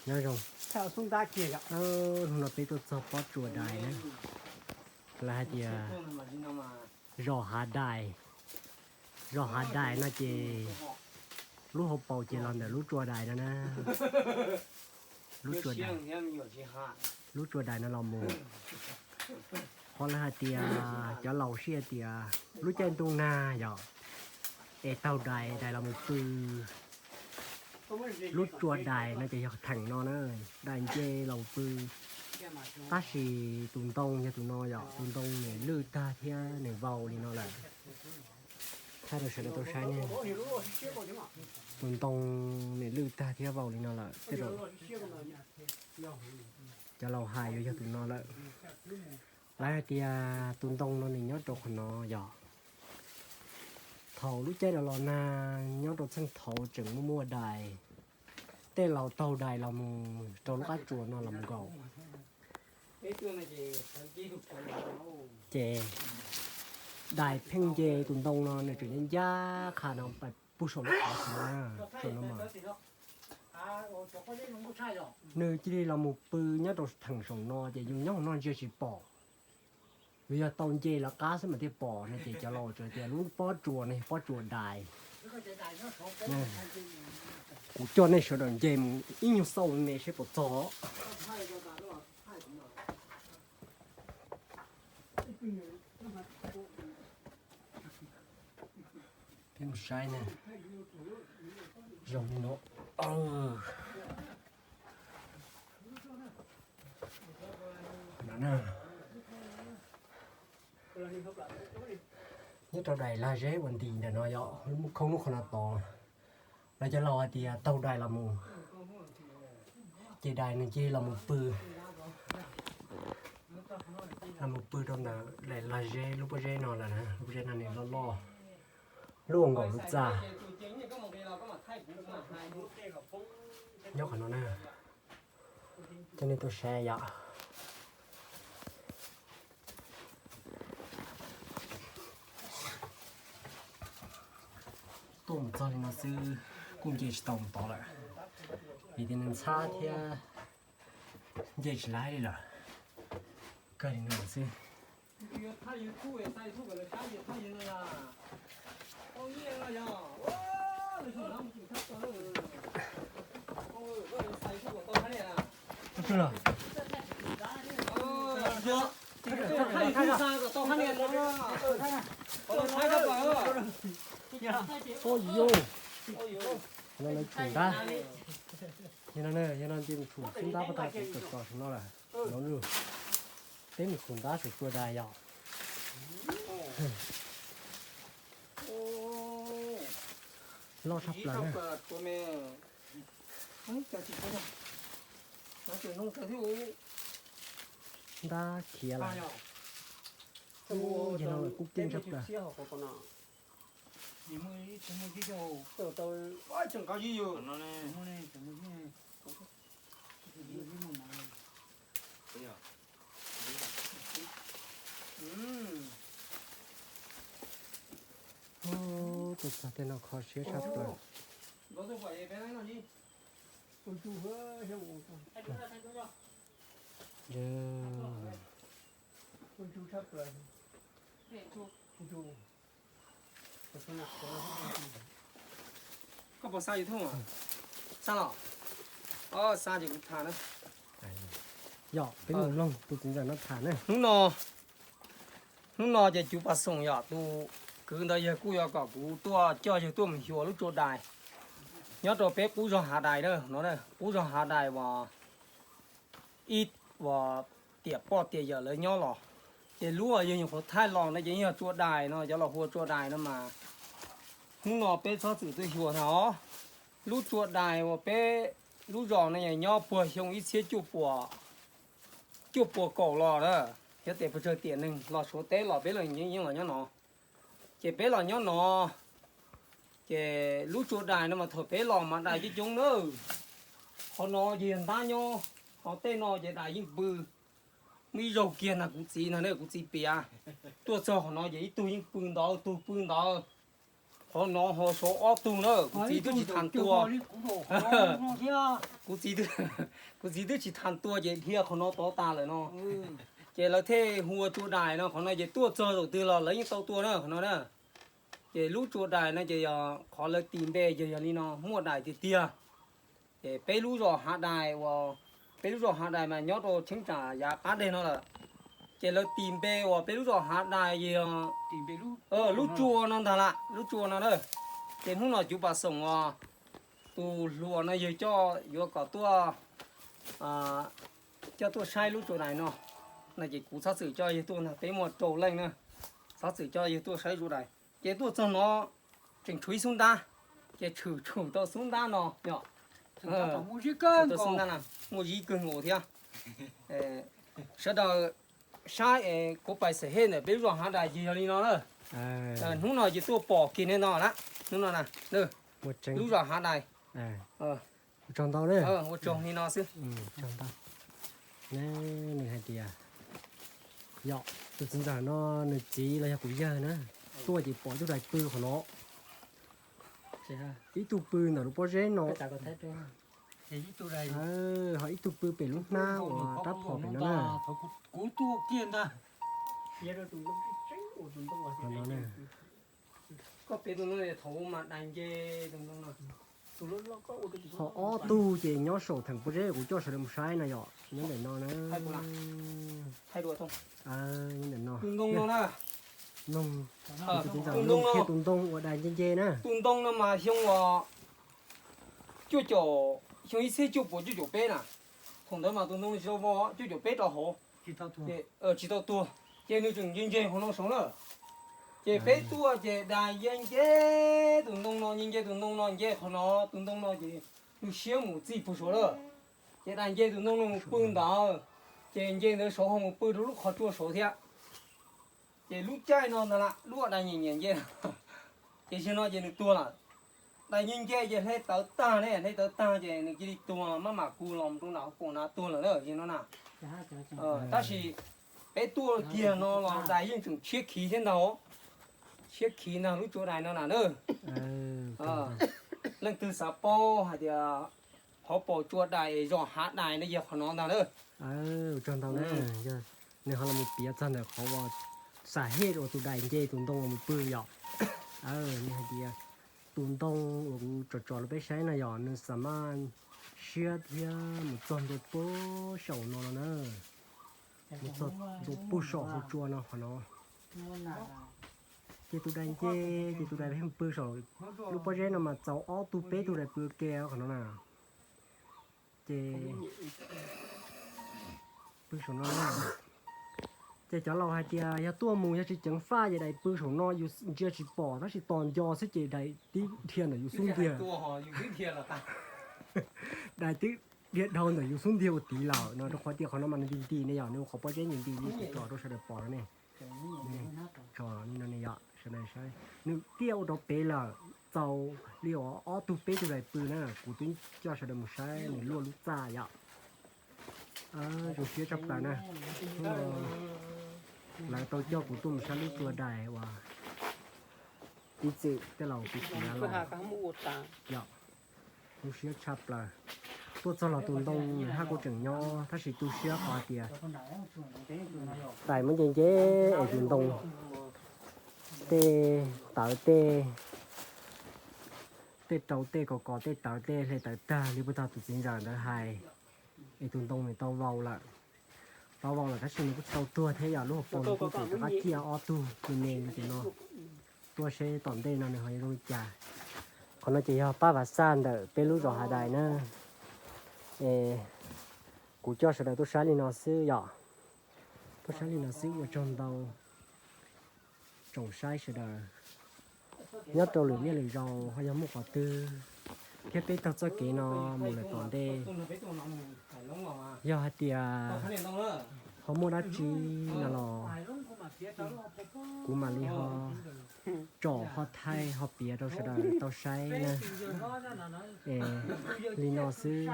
Nyob zoo, hnub no peb tuaj txog pob tsuas dais na, lawv hais tias zos Hav Dais, zos Hav Dais no ces lub hauv paus ces los ntawm lub tsua dais no na, lub tsua dais, lub tsua dais no los mus. Qhov lawv hais tias cov laus sib hais tias lub caij ntuj nag yom, es taug dais, dais los mus pw, lub tsua dais no ces yog theem no na, dais nce los pw. Tab sis tus ntoo yog tus no yom, tus ntoo nws lwj tag thiab nws vau li no lawm. Thaij rau sawv daws tau saib ne, tus ntoo nws lwj tag thiab vau li no lawm. Tej zaum cov laus hais yuav yog tus no lawm. Lawv hais tias tus ntoo no nws nyob rau qhov no yog thaum lub caij los los nag nyob rau txheej thaud tseem muaj muaj dais, tej laus taug dais los mus rau lub qab tsuas no los mus nkaum. Ces dais pheej nce tus ntoo no nws tseem ncaj ncaj qha no pais pug saum lub qhov no, saum no mas nws cia li los mus pw nyob rau theem saum no ces yus nyob hauv no ntsia tsis pom. Yus yog tau nce lawv qab xwb mas thiaj pom no ces cov laus txawm tias lub pob tsuas no yog pob tsuas dais. Kuv coj nej sawv daws nce mus ib nyuag xauj me seb puas txog. Peb mus saib ne, zoo li no. Nyob rau daim lag zeb uas ntim ntawm no yom, lub khoob lub qhov no tod, lawv cov laus hais tias taug dais los mus, ces dais nws cia li los mus pw, los mus pw rau ntawm daim lag zeb, lub pob zeb no lawm, lub pob zeb no nws loj loj, lub uas nkaum lub txaj. Nyob qhov no na, coj nej tuaj saib yom. Tuaj mus txog li no xwb kuj nce tsis tau mus tod lawm, vim tias nws ntxhab thiab nce tsis laib li lawm. Kawg li no xwb. Ua yus, no lawv tshum ntab, yog no, yog no nce mus tshum xub ntab pab tag kuv txawm txog saum no lawm. No, peb mus tshum ntab saum tsua dais yom. Loj tshaj plaws na. Ntab khiav lawm. Yog no lawm kub keej tshaj plaws. Ub, tuaj txog tej no kho siab tshaj plaws. Koj puas xa YouTube? Xa los? Xa ces kuv tham na. Yog peb mus mloog tus txiv ntxawm no tham na. Hnub no, hnub no ces Cuv Pas Xoom yom, tus kwv ntawd yawg kuj yuav kom kuv tuaj coj yawg tuaj mus xyuas lub tsua dais nyob rau peb qub zog Hav Dais na, no qub zog Hav Dais uas ib uas tiam poj tiam yawm lawv nyob los. Ces lub uas yawg nyuam qhuav thaij los no ces yog tsua dais no, cov laus hu ua tsua dais no mas hnub no peb txhob txwm tuaj xyuas ntag os. Lub tsua dais uas peb lub zos no nyob puag xyoo ib txhiab cuaj puas, cuaj puas kaum los na, yog tias pes tsawg tiam neeg los Suav teb los peb los yeej los nyob no. Ces peb los nyob no, ces lub tsua dais no mas thaum peb los mas dais coob coob na. Qhov no ces yog ntab nyob, ho tej no ces dais yeej pw. Muaj ib zaug kiag na kuv txiv no ne, kuv txiv piav, tuaj txog qhov no ces ib tug yeej pw ntawd, tug pw ntawd. Qhov no ho so ob tug na, kuv txiv twb tsis tham tua. Kuv txiv, kuv txiv twb tsis tham tua ces dhia qhov no tod tas lawm no. Ces lawv thiaj hu ua Tsua Dais no, qhov no ces tuaj txog zaum twg los lawv yeej tau tua na qhov no na. Ces lub Tsua Dais no ces yog qhov lawv tis npe ces yog li no, muaj dais tiag tiag. Ces peb lub zos Hav Dais uas, peb lub zos Hav Dais mas nyob rau cheeb tsam yav qab deg no lawm. Ces lawv tis npe uas peb lub zos Hav Dais ces yog lub tsua no ntag lam, lub tsua no na. Ces hnub no cuv pas xoom uas tus hluas no yawg coj yuav kom tuaj, coj tuaj saib lub Tsua Dais no, no ces kuv txhob txwm coj yawg tuaj ntag, peb muaj rau leej na, txhob txwm coj yawg tuaj saib Tsua Dais. Ces tuaj txog no tseem tshuav ib xub ntab, ces tshwm tshwm tau xub ntab no yom. Muaj zib kawg nkaus thiab. Sawv daws saib, kuv pais xem hej ntawm peb lub zos Hav Dais ces yog li no na. Hnub no ces tuaj pom kiag nej no na, hnub no na, lub zos Hav Dais. Ua tsaug ntau, ua tsaug li no xwb. Nws hais tias, yog tus txiv ntxawm no nws txiv los yog kuv yawg na, tuaj ces pom ib tug dais pw qhov no, ib tug pw ntawm lub pob zeb no, ho ib tug pw pem lub hnab uas rab phom pem no na. Ho ob tug ces nyob saum theem pob zeb kuv coj sawv daws mus saib na yom, nyob ntawm no na. Nyob ntawm no. Noog, tus ntxawm noog qhia tus ntoo ua dais nce nce na. Tus ntoo no mas xyoo uas cuaj caum, xyoo ib txhiab cuaj puas cuaj caum peb na. Thaum ntawd mas tus ntoo tsis tau vau, cuaj caum peb rau hauv, tsis tau tuag, ces nws tseem nce nce qhov no saud na. Ces peb tuaj ces dais nce nce tus ntoo no, nce nce tus ntoo no, nce qhov no, tus ntoo no ces nws siab mus txij puag saud lawm. Ces dais nce tus ntoo no mus pw ntawd, ces nce ntawd saud ho mus pw rau lub qhov tsua saud thiab. Ces lub caij no ntag lam lub dais nyiam nyiam nce, ces zaum no ces nws tuag lawm. Dais nce nce ces hle tawv tag ne, hle tawv tag ces nws cia li tuag, maj mam kuv los rau nram hauv paus na tuag lawm na zaum no na. Tab sis peb tuaj kiag no los dais yeej tseem tshiab khiv thiab ntag, tshiab khiv ntag lub Tsua Dais no na na. Leej twg xav paub hais tias hauv paus Tsua Dais zos Hav Dais no yog qhov no ntag na. Ua tsaug ntau na, yog nws ho los mus piav txog ntawm qhov uas xam hej uas tus dais nce tus ntoo uas mus pw yom. Nws hais tias tus ntoo uas kuv tsom tsom rau peb saib no yog nws xam maj siab thiab mus txog ntua puag saum no no na, mus txog ntua puag saum hauv tsua no qhov no. Ces tus dais nce, ces tus dais pheej pw saum lub pob zeb no mas txaus ob tug peb tug dais pw ua ke qhov no na. Ces pw saum no na. Ces cov laus hais tias yog tuaj mus yog tsis ceev faj ces dais pw saum no yus ntsia tsis pom tab sis tos nco xwb ces dais twb dhia ntawm yus xub ntiag. Dais twb dhia dhau ntawm yus xub ntiag ua tid lawm no rau qhov tias qhov no mas nws nti nti ne yom, nws ua qhov pob zeb nti nti li kuv tso rau sawv daws pom no ne. Tso li no ne yom, sawv daws saib nws tiaj ua rau pem lawm, txaus li uas ob tug peb tug dais pw na, kuv twb coj sawv daws mus saib nws luaj lub txaj yom. Zoo siab tshaj plaws na. Lawv tau coj kuv tuaj mus saib lub Tsua Dais uas ib txwm tej laus kuv tiav los yom. Zoo siab tshaj plaws. Tuaj txog los tus ntoo nws haj kuj tseem nyob tab sis tu siab qhov tias dais muab nce nce es tus ntoo tej tawv tej, tej rau tej kos kos tej tawv tej hle tawv tag li puag thaum tus txiv ntxawm ntawd hais, es tus ntoo nws tau vau lawm. Tau vau lawm tab sis nws kuj tsis tau tuag thiab yom, lub hauv paus nws kuj tseem rov qab ciaj ob tug me me li ces no. Tuaj seb tom ntej no nws ho yuav zoo li cas. Qhov no ces yog pab Vaj Xaj ntawm peb lub zos Hav Dais na. Es kuv coj sawv daws tuaj saib li no xwb yom. Tuaj saib li no xwb ua tsaug ntau tsoom saib sawv daws. Nyob rau lwm niaj lwm zaus ho yog muaj qhov twg thiab peb taug txoj kev no mus lawm tom ntej, yog hais tias ho muaj dab tsi no los kuv mam li ho tsom ho thaij ho piav rau sawv daws tau saib na. Es li no xwb.